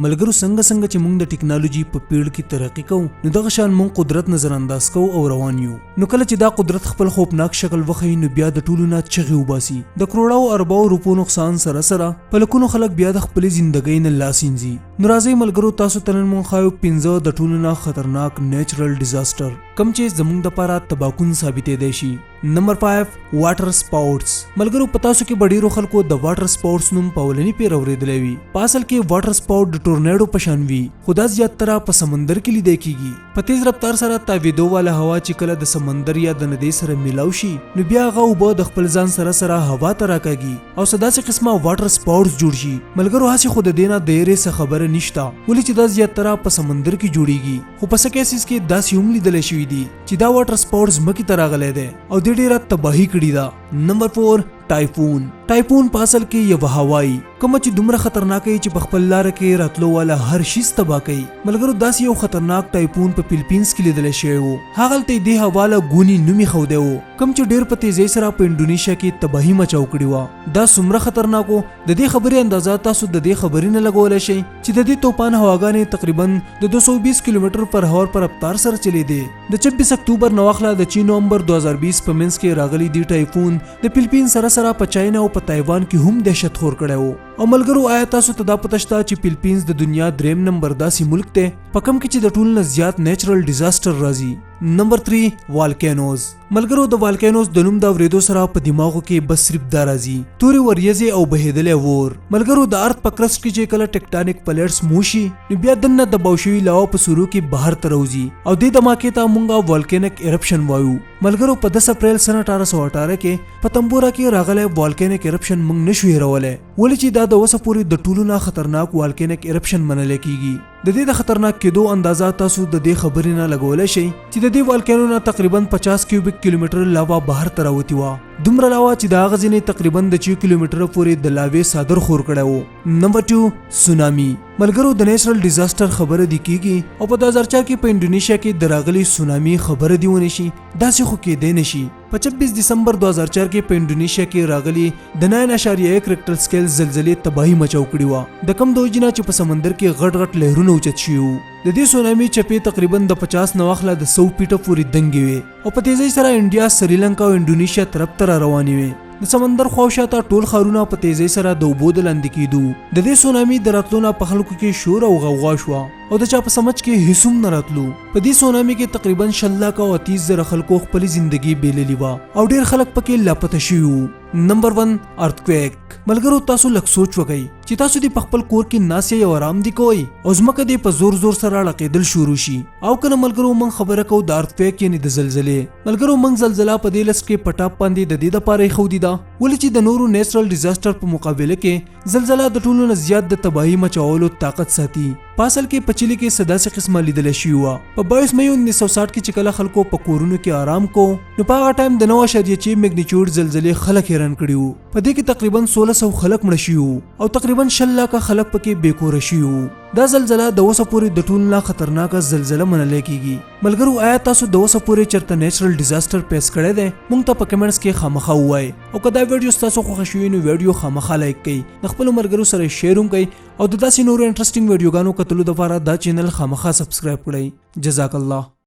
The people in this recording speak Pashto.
ملګرو، څنګه څنګه چې موږ د ټکنالوژي په پیړ کې ترقي کوو، نو دغه شان موږ قدرت نظر انداز کوو او روان یو. نو کله چې دا قدرت خپل خوفناک شکل وښيي، نو بیا د ټولو نه چغې وباسي. د کروړاو ارباو روپو نقصان سره سره په لکونو خلک بیا د خپلې زندګۍ نه لاس اینځي. نو راځئ ملګرو، تاسو ته نن موږ ښایو 5 د ټولو نه خطرناک نیچرل ډیزاسټر، کوم چې زموږ دپاره تباکون ثابتېدی شي. نمبر 5، واټر سپاوټس. ملګرو، په تاسو کې به ډیرو خلکو د واټر سپاوټس نوم په اولني پیر اورېدلی وي. په اصل کې واټر سپاوټ د ټورنیډو په شان وي، خو دا زیاتره په سمندر کې لیدل کیږي. په تیز رفتار سره تاویدو والا هوا چې کله د سمندر یا د ندې سره ملاو شي، نو بیا هغه اوبه د خپل ځان سره سره هوا ته راکاږي او څه داسې قسمه واټر سپاوټس جوړ شي. ملګرو، هسې خو د دې نه د یرې څه خبره نشته، ولې چې دا زیاتره په سمندر کې جوړیږي، خو په څه کیسز کې داسې هم لیدل شوي دي چې دا واټر سپاوټ ځمکې ته راغلی دی او دې ډیره تباهي کړې ده. نمبر 4، ټایفون. ټایفون په اصل کې یوه هوایي کومه چې دومره خطرناکه وي چې په خپل لاره کې راتلو والا هر شیز تباه کوي. ملګرو، داسې یو خطرناک ټایفون په فلیپینز کې لیدل شوی وو. هغلته یې دې هوا له ګوني نوم ایښودی وو، کوم چې ډیر په تیزۍ سره په انډونیشیا کې تباهي مچاو کړې وه. دا څومره خطرناک وو، د دې خبرې اندازه تاسو د دې خبرې نه لګولی شئ چې د دې توپان هواګانې تقریبا د 220 کیلومتر پر هور پر رفتار سره چلیدې. د 26 اکتوبر نه واخله د 6 نومبر 2020 په منځ کې راغلی دی ټایفون د فلیپین سره سره په چاینا او په تایوان کې هم دهشت خور کړی وو. او ملګرو، آیا تاسو ته دا پته شته چې فلیپینز د دنیا دریم نمبر داسې ملک دی په کوم کې چې د ټولو نه زیات نیچرل ډیزاسټر راځي؟ نمبر 3، والکینوز. ملګرو، د والکینوز د نوم د اورېدو سره په دماغو کې بس صرف دا راځي، تورې وریځې او بهېدلی اور. ملګرو، د ارت په کرسټ کې چې کله ټیکټانیک پلیټس موشي، نو بیا دننه دباو شوي لاوا په سورو کې بهر ته راوځي او دې دماکې ته مونږ والکینک ایرپشن وایو. ملګرو، په 10 اپریل سنه 1818 کې په تمبورا کې راغلی والکینک ایرپشن مونږ نشو هېرولی، ولې چې دا د اوسه پورې د ټولو نه خطرناک والکینک ایرپشن منل کیږي. د دې د خطرناک کېدو اندازه تاسو د دې خبرې نه لګولی شئ چې د دې والکینو نه تقریبا 50 کیوبیک کیلومتر لاوا بهر ته راوتي وه، دومره لاوا چې د هغه ځینې تقریبا د 6 کیلومتره پورې د لاوې څادر خور کړی و. نمبر 2، سونامي. ملګرو، د نیچرل ډیزاسټر خبره دی کیږي او په 2004 کې په انډونیشیا کې د راغلي سونامي خبره دی ونه شي، داسې خو کېدی نه شي. په 26 دسمبر 2004 کې په انډونیشیا کې راغلي د 9.1 ریکټر سکیل زلزلې تباهي مچاو کړې وه، د کم د وجې نه چې په سمندر کې غټ غټ لهرونه اوچت شوي وو. د دې سونامي چپې تقریبا د 50 نه واخله د 100 فیټه پورې دنګې وې او په تیزۍ سره انډیا، سریلانکا او انډونیشیا طرف ته را روانې وې. د سمندر خواوشا ته ټول ښارونه په تیزۍ سره د اوبو د لاندې کېدو. د دې سونامي د راتلو نه په خلکو کې شور او غوغا شوه او د چا په سمج کې هیڅ هم نه راتلو. په دې سونامي کې تقریبا 1,00,030,000 خلکو خپلې زندګي بیللي وه او ډیر خلک پکې لاپته شوي وو. نمبر 1، ارتکویک. ملګرو، تاسو لږ سوچ وکړئ چې تاسو دې په خپل کور کې ناست یئ او آرام دې کوئ او ځمکه دې په زور زور سره ړقېدل شروع شي، او کنه؟ ملګرو، موږ خبره کوو د ارتکویک، یعنې د زلزلې. ملګرو، موږ زلزله په دې لست کې په ټاپ باندې د دې دپاره ایښودي ده، ولې چې د نورو نیچرل ډیزاسټر په مقابله کې زلزله د ټولو نه زیات د تباهي مچولو طاقت ساتي. په اصل کې په چیلي کې څه داسې قسمه لیدل شوي وه. په 22 مې 1960 کې چې کله خلکو په کورونو کې آرام کو، نو په هغه ټایم د 9.6 میګنیچیوډ زلزلې خلک حیران کړي وو. په دې کې تقریبا 1600 خلک مړه شوي وو او تقریبا 20 لاکه خلک پکې بې کوره شوي وو. دا زلزله د اوسه پورې د ټولو نه خطرناکه زلزله منل کیږي. ملګرو، آیا تاسو د اوسه پورې چرته نیچرل ډیزاسټر پیس کړی دی؟ مونږ ته په کمنټس کې خامخا ووایئ. او که دا ویډیو ستاسو خوښه شوې، نو ویډیو خامخا لایک کړئ، د خپلو ملګرو سره شیر هم کړئ او د داسې نورو انټرسټینګ ویډیوګانو کتلو لپاره دا چینل خامخا سبسکرایب کړئ. جزاک الله.